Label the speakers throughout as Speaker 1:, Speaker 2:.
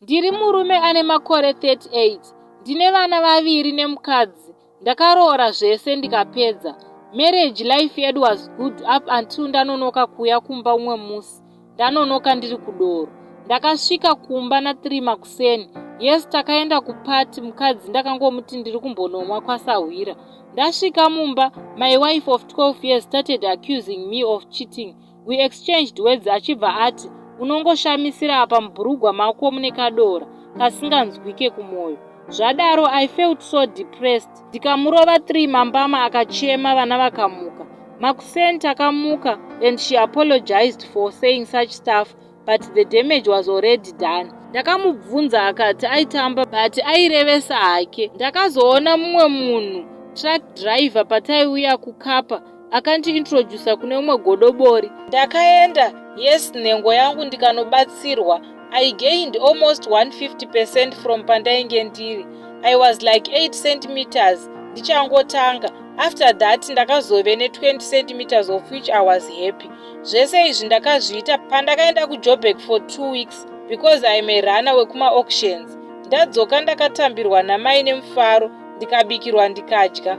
Speaker 1: Ndiri murume ane makore 38. Ndine vana vaviri nemukadzi. Ndakaroora zvese ndikapedza. Marriage life yedu was good up until ndanonoka kuuya kumba umwe musi. Ndanonoka ndiri kudoro. Ndakasvika kumba na3 makuseni. Yes, takaenda kuparty, mukadzi ndakangomuti ndiri kumbonomwa kwasahwira. Ndasvika mumba, my wife of 12 years started accusing me of cheating. We exchanged words achibva ati, "Unongoshamisira apa mubhurugwa mako mune kadora kasinganzwike kumwoyo." Zvadaro I felt so depressed. Ndikamurova 3 mambama akachema, vana vakamuka. Makuseni takamuka and she apologized for saying such stuff, but the damage was already done. Ndakamubvunza akati aitamba, but airevesa hake. Ndakazoona mumwe munhu, truck driver, pataiuya kukapa akandiintrodusa kune umwe godobori. Ndakaenda, yes, nhengo yangu ndikanobatsirwa. I gained almost 150% from pandainge ndiri. I was like 8 centimeters ndichangotanga. After that ndakazove ne20 centimeters, of which I was happy. Zvese izvi ndakazviita pandakaenda kuJoburg for 2 weeks because I'm a runner wekumaauctions. Ndadzoka ndakatambirwa namai nemufaro, ndikabikirwa, ndikadya,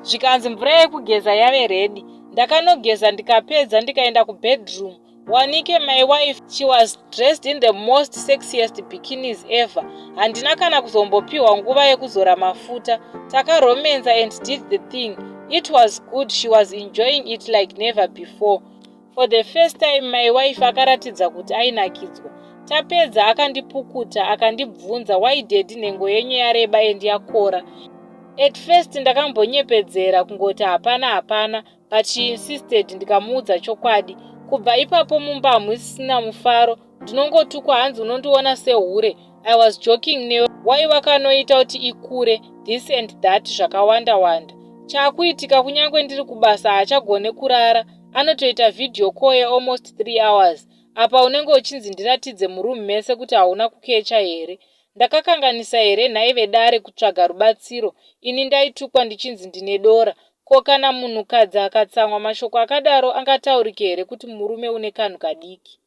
Speaker 1: zvikanzi mvura yekugeza yave ready. Ndakanogeza, ndikapedza, ndikaenda kubedroom. Wanike my wife, she was dressed in the most sexiest bikinis ever. Handina kana kuzombopiwa nguva yekuzora mafuta. Takaromenza and did the thing. It was good. She was enjoying it like never before. For the first time my wife akaratidza kuti ainakidzwa. Tapedza akandipukuta, akandibvunza, "Why, daddy, nhengo yenyu yareba and yakora?" At first ndakambonyepedzera kungoti hapana, hapana, but she insisted, ndikamuudza chokwadi. Kubva ipapo mumba hamusisina mufaro. Ndinongotukwa, hanzi, "Unondiona sehure? I was joking newe. Wai wakanoita kuti ikure?" This and that, zvakawanda wanda. Chaakuitika, kunyange ndiri kubasa haachagone kurara, anotoita video call yealmost 3 hours. Apa unenge uchinzi, "Ndiratidze murumu mese kuti hauna kukecha here?" Ndakakanganisa here nhai vedare kutsvaga rubatsiro? Ini ndaitukwa ndichinzi ndine dora. Ko kana munhukadzi akatsamwa, mashoko akadaro angataurike here kuti murume une kanhu kadiki?